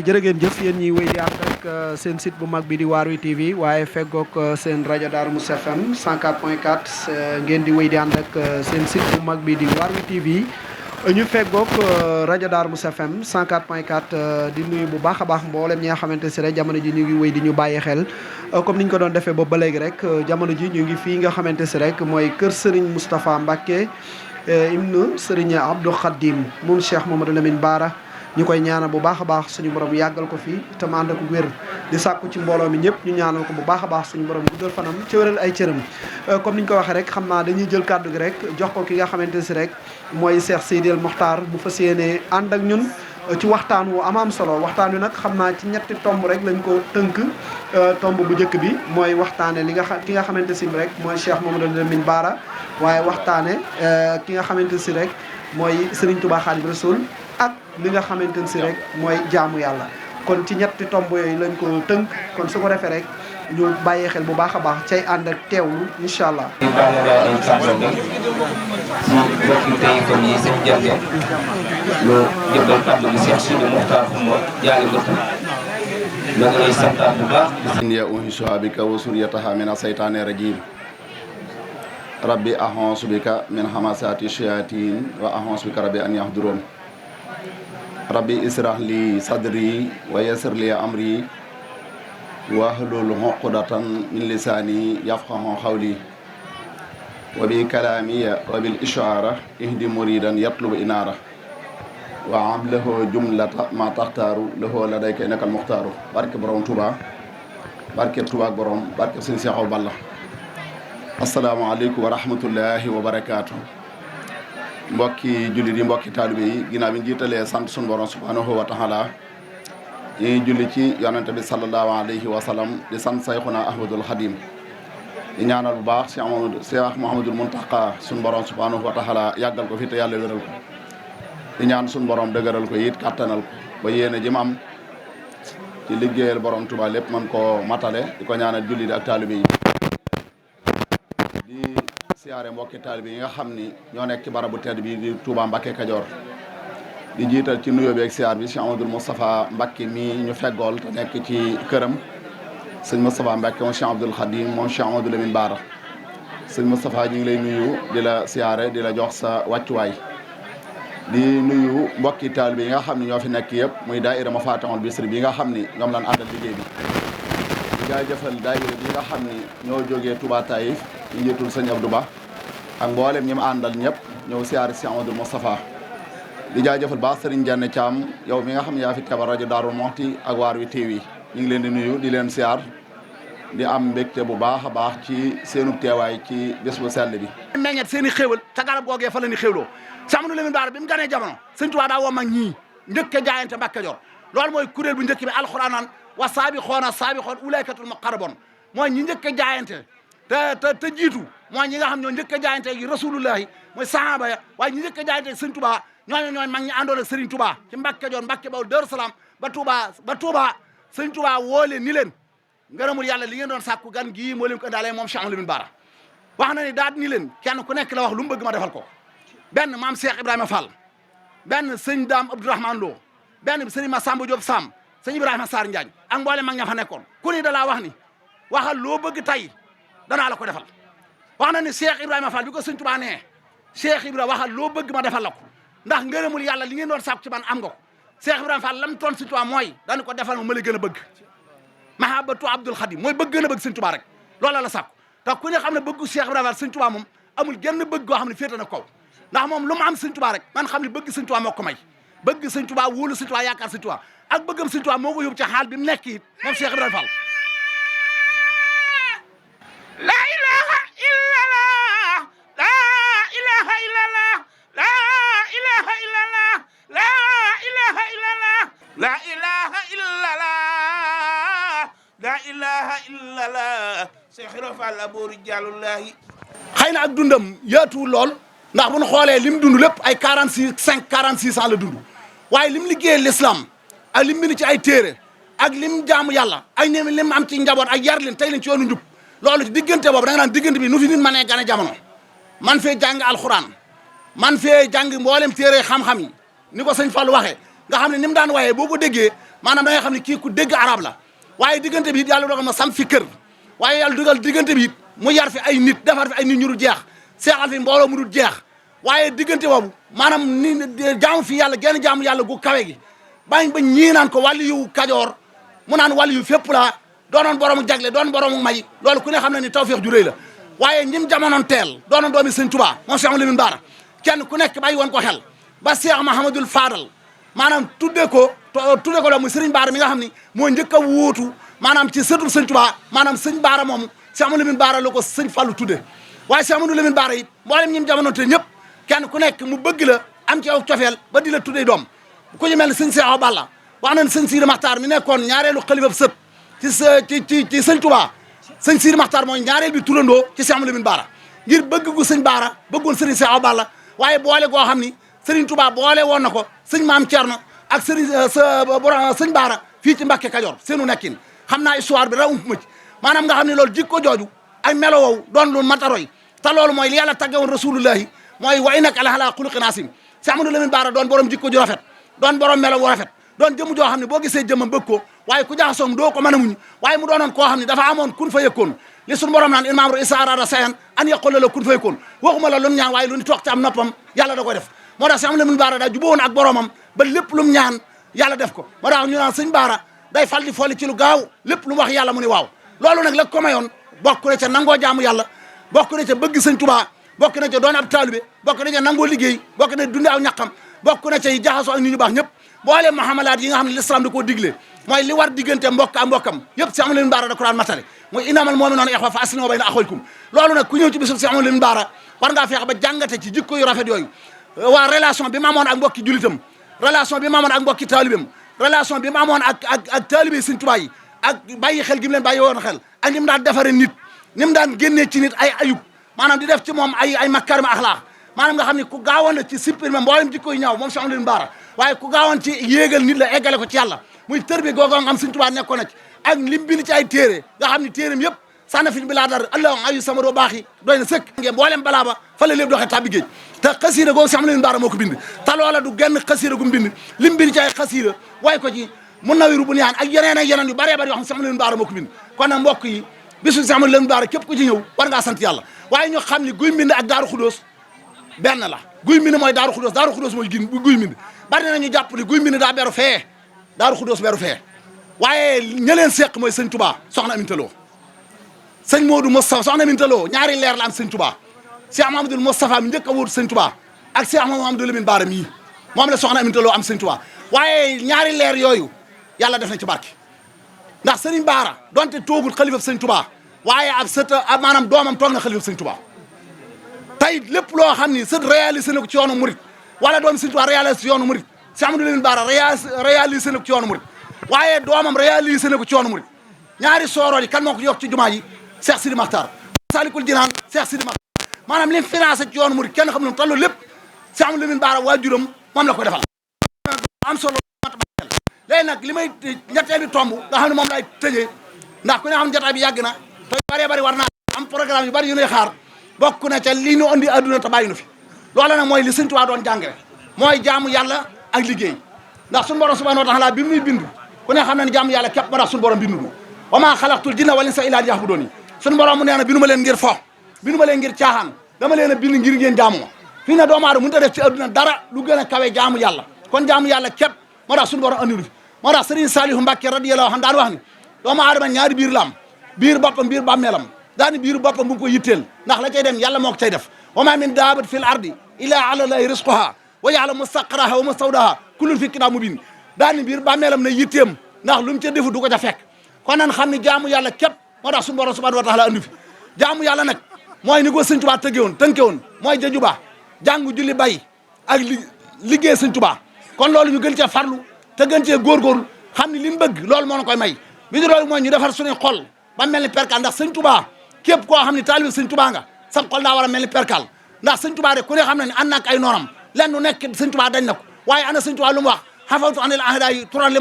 jërë ngeen jëf yéen ñiy wéy di ànd ak seen site bu mag bi di Waarwi TV waaye feggoog seen rajo Darou Mouhty FM 104.4 ngeen di wéy di ànd ak seen site bu mag bi di Waarwi TV ñu feggoog rajo Darou Mouhty FM 104.4 di nuyu bu baax a baax mboolem ñi nga xamante si rek jamono ji ñu ngi wéy di ñu bàyyi xel comme ni ñu ko doon defee ba léegi rek jamono ji ñu ngi fii nga xamante si rek mooy kër Serigne Moustapha Mbacké ibnu Serigne Abdou Khadim moom Cheikh Mamadou Lamine Bara ñu koy ñaanal bu baax a baax suñu borom yàggal ko fi te mu ànd ak wér di sàkku ci mbooloo mi ñëpp ñu ñaanal ko bu baax a baax suñu borom guddal fanam ci wéral ay cëram comme ni ñu ko waxee rek xam naa dañuy jël kàddu gi rek jox ko ki nga xamante si rek mooy Cheikh Seydil Mokhtar bu fas yéenee ànd ak ñun ci waxtaan wu am solo waxtaan wi nag xam naa ci ñetti tomb rek lañ ko tënk tomb bu njëkk bi mooy waxtaane ki nga xamante si rek mooy Cheikh Mamadou Lamine Bara waaye waxtaane ki nga xamante si rek mooy Serigne Touba Khadim Rasoul ak li nga xamante ne si rek mooy jaamu yàlla kon ci ñetti tomb yooyu lañ ko tënk kon su ko defee rek ñu bàyyee xel bu baax a baax cay ànd ak teewlu incha allah. ñu baaxee ay sànq si mbokki tey kon yi seen jërëjëf lu jëbbal kàddu gi Cheikh Sidi Mokhtar Xumba jaari gëpp ma ngi lay santaat bu baax. ya uhiisuha bika wa suryataha mina saytaani rajim rabbi a'uuzu bika min hamasaati shayatin wa a'uuzu bika rabbi an yahduroon rabbi israh li sadri wa yassir li amri wahlul uqdatan min lisani yafqahu qawli wa bi kalami wa bil ishara ihdi muridan yatlubu inara wa ablahu jumlata ma taxtaaru lahu ladayka innaka al muxtaaru barke borom Touba barke Touba ak borom barke sëñ Seexaw Balla asalaamaaleykum wa rahmatullahi wa barakaatu mbokki jullit yi mbokki taalibe yi ginnaaw bi ñu jiitalee sant sunu borom subhanahu wa taala yi julli ci yonente bi sallallahu alayhi wa sallam di sant sayxuna ahmadul xadim di ñaanal bu baax Cheikh Mouhamadul Muntaqa sunu borom subhanahu wa taala yàggal ko fi te yàlla wéral ko di ñaan sunu borom dëgëral ko it kàttanal ko ba yéene ji mu am ci liggéeyal borom Tuubaa lépp man koo matale di ko ñaanal jullit yi ak taalibe yi di siyaare mbokki taalibe yi nga xam ni ñoo nekk ci barabu tedd bi di Touba Mbacké Kajoor di jiital ci nuyoo bi ak siyaar bi Cheikh Amadou Moustapha Mbacké mii ñu feggool te nekk ci këram sëñ Moustapha Mbacké moom Cheikh Abdoul Khadim moom Cheikh Amadou Lamine Bara sëñ Moustapha ñu ngi lay nuyu di la siyaare di la jox sa wàccuwaay di nuyu mbokki taalibe yi nga xam ne ñoo fi nekk yëpp muy daayira Mafatihul Bichri bi nga xam ni ñoom lañ àndal liggéey bi di jaajëfal daayira bi nga xam ni ñoo jógee Touba Taïf ci njiitul sëñ Abdou Ba ak mboolem ñi ma àndal ñëpp ñëw siyaare si Amadou Moustapha di jaajëfal baax Serigne Diagne Thiam yow mi nga xam ne yaa fi teewal rajo Darou Mouhty ak Waarwi TV ñu ngi leen di nuyu di leen siyaar di am mbégte bu baax a baax ci seenu teewaay ci bés bu sell bi. meññet seen i xéewal ca garab googee fa la ni xéewloo Cheikh Amadou Lamine Bara bi mu ganee jamono sëñ Tuubaa daa woo mag ñii njëkk a jaayante Mbacké Kajoor loolu mooy kuréel bu njëkk bi alxuraan naan wa saabixoona saabixoon ulaykatul muqarraboon mooy ñi njëkk a jaayante te jiitu mooy ñi nga xam ñoo njëkk a jaayante yi rasulullahi mooy sahaba ya waaye ñi njëkk a jaayante sëñ Touba ñooy mag ñi àndoon ak Serigne Touba ci Mbacké Kajoor Mbacké Bawol Daaru Salaam ba Touba sëñ Touba woo leen ni leen ngërëmul yàlla li ngeen doon sàkku gan gii moo leen ko indaalee moom Cheikh Lamine Bara wax na ni daal ni leen kenn ku nekk la wax lu mu bëgg ma defal ko benn maam Cheikh Ibrahima Fall benn sëñ Dame Abdourahmane Lo benn sëñ Massamba Diop Sam sëñ Ibrahima Sarr Njaañ ak mboolem mag ña fa nekkoon ku ni da laa wax ni waxal loo bëgg tey danaa la ko defal wax na ni Cheikh Ibrahima Fall bi ko sëñ Touba nee Cheikh Ibrahima waxal loo bëgg ma defal la ko ndax ngërëmul yàlla li ngeen doon sàkku ci man am nga ko Cheikh Ibrahima Fall lam toon sëñ Touba mooy dañu ko defal ma la gën a bëgg mahabatu Abdoul Khadim mooy bëgg gën a bëgg sëñ Touba rek loola la sàkku te ku ne xam ne bëggu Cheikh Ibrahima Fall sëñ Touba moom amul genn bëgg goo xam ne féete na kaw ndax moom lu mu am sëñ Touba rek man xam ne bëgg sëñ Touba moo ko may bëgg sëñ Touba wóolu sëñ Touba yaakaar sëñ Touba ak bëggam sëñ Touba moo ko yóbbu ci xaal bi mu nekk it moom Cheikh Ibrahima Fall la ilaha illallah la ilaha illallah la ilaha illallah la ilaha illallah la ilaha illallah la ilaha illallah Cheikh Ibrahima Fall abooru jàllullahi xëy na ak dundam yaatu lool ndax bu ñu xoolee lim dund lépp ay 46 ans la dund waaye lim liggéeyee l'islam ak lim bind ci ay téere ak lim jaamu yàlla ak lim am ci njaboot ak yar leen tey leen ci yoonu njub loolu ci diggante boobu da nga naan diggante bi nu fi nit mënee gane jamono man fee jàng alxuraan man fee jàng mboolem téere xam-xam yi ni ko sëñ Fall waxee nga xam ne ni mu daan wayee boo ko déggee maanaam da ngay xam ne kii ku dégg arab la waaye diggante bi it yàlla dogal ma sam fi kër waaye yàlla dugal diggante bi it mu yar fi ay nit defar fi ay nit ñu dul jeex seexal fi mbooloo mu dul jeex waaye diggante boobu maanaam ni jaamu fi yàlla genn jaamu yàlla gu kawe gi bañ ba ñii naan ko wàllu yu kajoor mu naan wàllu yu fépp la doonoon boroomu jagle doon boroomu may loolu ku ne xam ne ni tawfeex ju rëy la waaye ñim jamonoon teel doonoon doomi sëñ Tuubaa moom Cheikh Lamine Bara kenn ku nekk bàyyi woon ko xel ba Cheikh Mahamadul Fadal maanaam tudde ko la muy Sëriñ Bara mi nga xam ni moo njëkk a wuutu maanaam ci sëtu sëñ Tuubaa maanaam sëñ Bara moomu Cheikh Lamine Bara la ko sëñ Fallu tudde waaye Cheikh Lamine Bara it mboolem ñim jamonoon teel ñëpp kenn ku nekk mu bëgg la am ci yow cofeel ba di la tuddee doom ku ñu mel ne sëñ Cheikh Balla wax nañ sëñ Sidi Maxtaar mi nekkoon ñaareelu xalifa sët ci sëñ Tuubaa sëñ Sidi Maxtaar mooy ñaareel bi turandoo ci Cheikh Lamine Bara ngir bëgg gu sëñ Bara bëggoon sëriñ Cheikh Balla waaye boole goo xam ni sëriñ Tuubaa boole woon na ko sëñ Maam Cerno ak sëñ Bara fii ci Mbàkke Kajoor seenu nekkin xam naa histoire bi ra ump ma ci maanaam nga xam ne loolu jikko jooju ak melo woowu doon lu mataroy te loolu mooy li yàlla tagge woon rasulullahi mooy wa innaka la ala xuluqin asim Cheikh Amadou Lamine Bara doon borom jikko ju rafet doon borom melo wu rafet doon jëmm joo xam ne boo gisee jëmmam bëgg ko waaye ku jaxasoom doo ko mën a muñ waaye mu doonoon koo xam ne dafa amoon kun fa yëkkoon li suñu borom naan in maamro isa arada sayan an yaqula la kun fa yëkkoon waxuma la lu mu ñaan waaye lu ni toog ci am noppam yàlla da koy def moo tax Cheikh Amadou Lamine Bara daa jubóowoon ak boromam ba lépp lu mu ñaan yàlla def ko moo tax ñu naan sëñ Bara day fal di folli ci lu gaaw lépp lu mu wax yàlla mu ni waaw loolu nag la ko mayoon bokk na ca nangoo jaamu yàlla bokk na ca bëgg sëñ Tuubaa bokk na ca doon ab taalibe bokk na ca nangoo liggéey bokk na dunde aw ñaqam bokk na ca jaxasoo ak nit ñu baax ñëpp boole muhamalaat yi nga xam ne l'islam da koo digle mooy li war diggante mbokk ak mbokkam yëpp Cheikh Amadou Lamine Bara da ko daan matale mooy innamal mu'minuuna ixwa fa aslimu bayna axawaykum loolu nag ku ñëw ci bisu Cheikh Amadou Lamine Bara war ngaa feex ba jàngate ci jikko yu rafet yooyu waa relation bi ma amoon ak mbokki julitam relation bi ma amoon ak mbokki taalibam relation bi ma amoon ak taalibe Sëñ Tuubaa yi ak bàyyi xel gi mu leen bàyyi woon xel ak ni mu daan defare nit ni mu daan génnee ci nit ay ayub maanaam di def ci moom ay makaarim axlaaq maanaam nga xam ne ku gaawoon la ci supprimer mboolem jikko yu ñaaw moom Cheikh Amadou Lamine Bara waaye ku gaawoon ci yéegal nit la eggale ko ci yàlla muy tër bi googoo nga xam Sëñ Tuubaa nekkoon na ci ak lim bind ci ay téere nga xam ne téereem yëpp sànna fi bi laa dar allah ayu sama doo baax yi doy na sëkk ngeen mboolem balaa ba fa la lépp doxee tàbbi géej te xasiida googu Cheikh Amadou Lamine Bara moo ko bind te loola du genn xasiida gu mu bind lim bind ci ay xasiida way ko ci mun nawiru bu niyaan ak yeneen yu bëree bëri yoo xam Cheikh Amadou Lamine Bara moo ko bind kon nag mbokk yi bisu Cheikh Amadou Lamine Bara képp ku ci ñëw war ngaa sant yàlla waaye ñu xam ni guy mbind ak daaru xudóos benn la guy mbind mooy daaru xudóos mooy guy mbind bari na ñu jàpp ni guy mbind daa beru fee daaru xudóos beru fee waaye ña leen seq mooy sëñ Touba soxna Aminta Lo sëñ Modou Moustapha soxna Aminta Lo ñaari leer la am sëñ Touba Cheikh Mahamadou Moustapha mi njëkk a wóotu sëñ Touba ak Cheikh Mahamadou Lamine Bara mii moom la soxna Aminta Lo am sëñ Touba waaye ñaari leer yooyu yàlla def na ci barke ndax sëriñ Bara donte toogul xalifa sëñ Touba waaye ab sët maanaam doomam toog na xalifa sëñ Touba tey lépp loo xam ni sët réalisé na ko ci yoonu murit wala doom sëñ Touba réalisé ci yoonu murit Cheikh Amadou Lamine Bara réalisé na ko ci yoonu murit waaye doomam réalisé na ko ci yoonu murit ñaari soorool yi kan moo ko yokk ci jumaa yi Cheikh Sidi Makhtar Salikul Jinaan Cheikh Sidi Makhtar maanaam li mu financé ci yoonu murit kenn xam ne toll lépp Cheikh Amadou Lamine Bara waajuram moom la ko defal am solo léegi nag li may ñetteel bi tomb nga xam ne moom lay tëjee ndax ku ne xam ne jotaay bi yàgg na te bëree bëri war naa am programme yu bëri yu ñuy xaar bokk na ca li ñu andi adduna te bàyyi nu fi loola nag mooy li Sëñ Tuubaa doon jàngale mooy jaamu yàlla ak liggéey ndax suñu borom subhanahu wa taala bi muy bind ku ne xam ne jaamu yàlla képp moo tax suñu borom bindu nu wa maa xalaqtul jinna wal insa illaa liya'buduun suñu borom mu nee na bindu ma leen ngir fo bindu ma leen ngir caaxaan dama leen a bind ngir ngeen jaamu ma fii ne doomu aadama mënut a def ci adduna dara lu gën a kawe jaamu yàlla kon jaamu yàlla képp moo tax suñu borom andi nu fi moo tax Serigne Saliou Mbacké radiyallahu anhu daan wax ni doomu aadama ñaari biir la am biir boppam biir bàmmeelam daani biir boppam bu ko yitteel ndax la cay dem yàlla moo ko cay def wa ma min daabat fil ardi illa ala llahi rizquha wa ya'lamu mustaqarraha wa mustawdaha kullun fi kitaabin mubiin daani biir bàmmeelam na yitteem ndax lu mu ca defu du ko ca fekk kon nan xam ni jaamu yàlla képp moo tax suñu borom subhanahu wa taala andi fi jaamu yàlla nag mooy ni ko Sëñ Tuubaa tënke woon mooy jaju ba jàngu julli bay ak liggéey Sëñ Tuubaa kon loolu ñu gën cee farlu te gën cee góorgóorlu xam ni li mu bëgg loolu moo na koy may bi ñu loolu mooy ñu defar suñuy xol ba mel ni perkal ndax Sëñ Tuubaa képp koo xam ne taalibe Sëñ Tuubaa nga sa xol daa war a mel ni perkal ndax Sëñ Tuubaa de ku ne xam na ne ànd ak ay noonam lenn lu nekk Sëñ Tuubaa dañ na ko waaye ana Sëñ Tuubaa lu mu wax xafawtu anil ahdaay turan li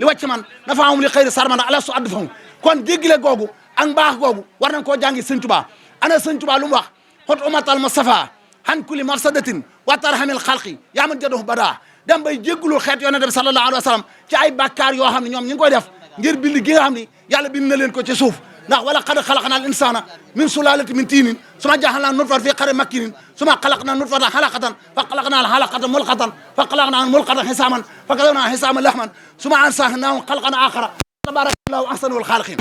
wàcc man nafaahum li xëyri sarmana ala su addu fahum kon jéggile googu ak mbaax googu war nañ koo jàngi Sëñ Tuubaa ana Sëñ Tuubaa lu mu wax xot umatal Mustafa han kulli mafsadatin wa tarhamil xalqi yaa man jaddohu badaa dem bay jéggulul xeet yonente bi sallallahu alayhi wa sallam ci ay bàkkaar yoo xam ne ñoom ñi ngi koy def ngir bind gi nga xam ni yàlla bind na leen ko ci suuf ndax wala qad xalaqna al insana min sulalati min tiinin suma jaxalna nutfatan fi qarri makinin suma xalaqna nutfatan xalaqatan fa xalaqna al xalaqata mulqatan fa xalaqna al mulqata xisaaman fa kadawna xisaama lahman suma ansahnahu xalqan axara tabarakallahu ahsanul xaaliqin